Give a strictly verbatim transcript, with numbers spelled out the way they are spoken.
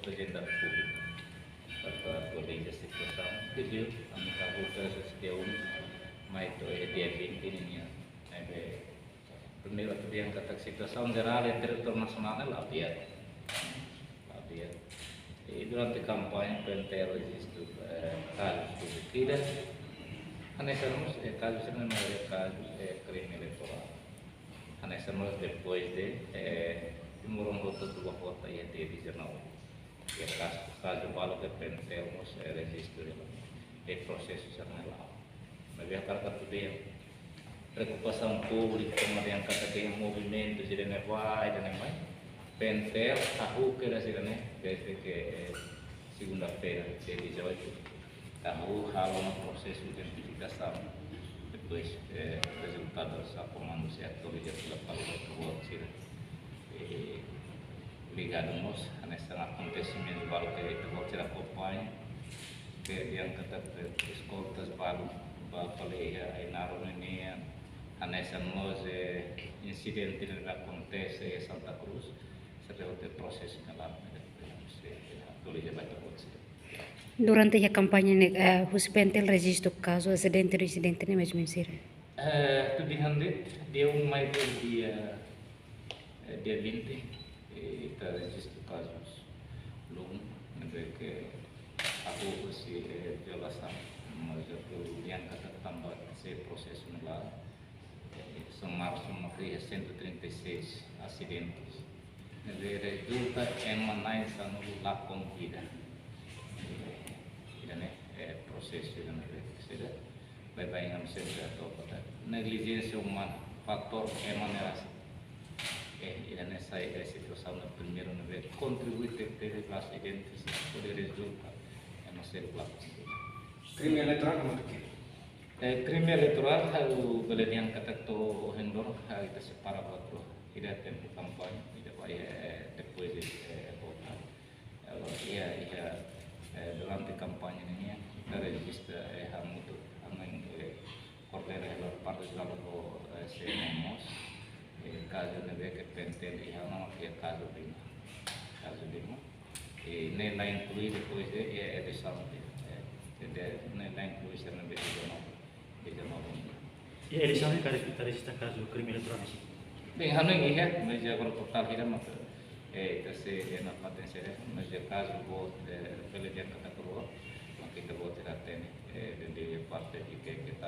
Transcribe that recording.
Agenda públiku. Para atualiza situasaun, pediu ami halo kazu dia um, mai to'o dia vinte nian. Ne'ebé primeiru atu dehan katak situasaun jerál iha territóriu nasionál ne'e la abertu. La abertu. I durante kampaña PNTL rejistu, eh, kazu públiku ida. Hanesan mós, eh, kazu sira-ne'e maioria kazu, eh, krime eleitorál. Hanesan mós depois de, eh, timoroan hotu-hotu bá vota iha dia dezanove. Iha kazu, kazu balu ke PNTL mós, eh, rejistu hela. I prosesu sira-ne'e la'o. Maibé hakarak atu dehan preokupasaun públiku, komu dehan katak movimentu sira-ne'e bá, sira-ne'e mai. PNTL hahú kedas sira-ne'e, desde ke, eh, segunda-feira, dia dezoito. Hahú halo ona prosesu identifikasaun. Depois, eh, rezultadu sira komandu sira atualiza fila fali ba ita-boot sira. Eh, ligadu mós hanesan akontesimentu balu ke ita-boot sira akompaña, ke dehan katak eskoltas balu bá fali iha Ainaro nian, hanesan mós, eh, insidente ne'ebé akontese iha Santa Cruz, sira hotu prosesu ne'e la'o, eh, eh, atualiza ba ita-boot sira. Durante iha kampaña ne'e, eh, husi PNTL rejistu kazu asidente no insidente ne'e mais ou menus hira? Eh, atu dehan de'it, dia um mai to'o dia, eh, dia vinte, eh, ita rejistu kazus lubun, ne'ebé ke hahú husi, eh, violasaun, mas atu dehan katak tanba sei prosesu ne'e la'o, eh, somar, somar iha cento e trinta e seis asidentes. Ne'ebé rezulta ema na'in sanulu lakon ida. Eh, ida-ne'e, eh, prosesu ida-ne'e sira baibain ami sempre atu kota. Neglijénsia umana, fatór ema ne'e rasik. Eh, ida-ne'e sai, eh, situasaun ne'e primeiru ne'ebé kontribui tebetebes ba asidente sira hodi rezulta ema seluk lakon ida. Krime eleitorál komu ke? Eh, krime eleitorál ha'u bele dehan katak to'o ohin loron ha'u ita separa buat rua. Ida tempu kampaña, ida ba, eh, depois de, eh, vota. Agora, iha, iha, eh, durante kampaña nian, ita rejista, eh, hamutuk, ami, eh, koordena hela parte balu ho, eh, C N M mós, eh, kazu ne'ebé ke PNTL iha ona, ke kazu lima. Kazu lima. Eh, ne'e la inklui depois de, eh, eleisaun, eh, de, ne'e la inklui sira ne'ebé dezanove, dezanove. I eleisaun ne'e karik ita rejista kazu krime eleitorál ne'e? Bem, ha'u hanoin iha, mas agora totál hira maka, eh, ita sei, eh, na patente sira, mas iha kazu boot, eh, bele dehan katak rua, maka ita-boot sira hatene, eh, dende parte de ke, ke ta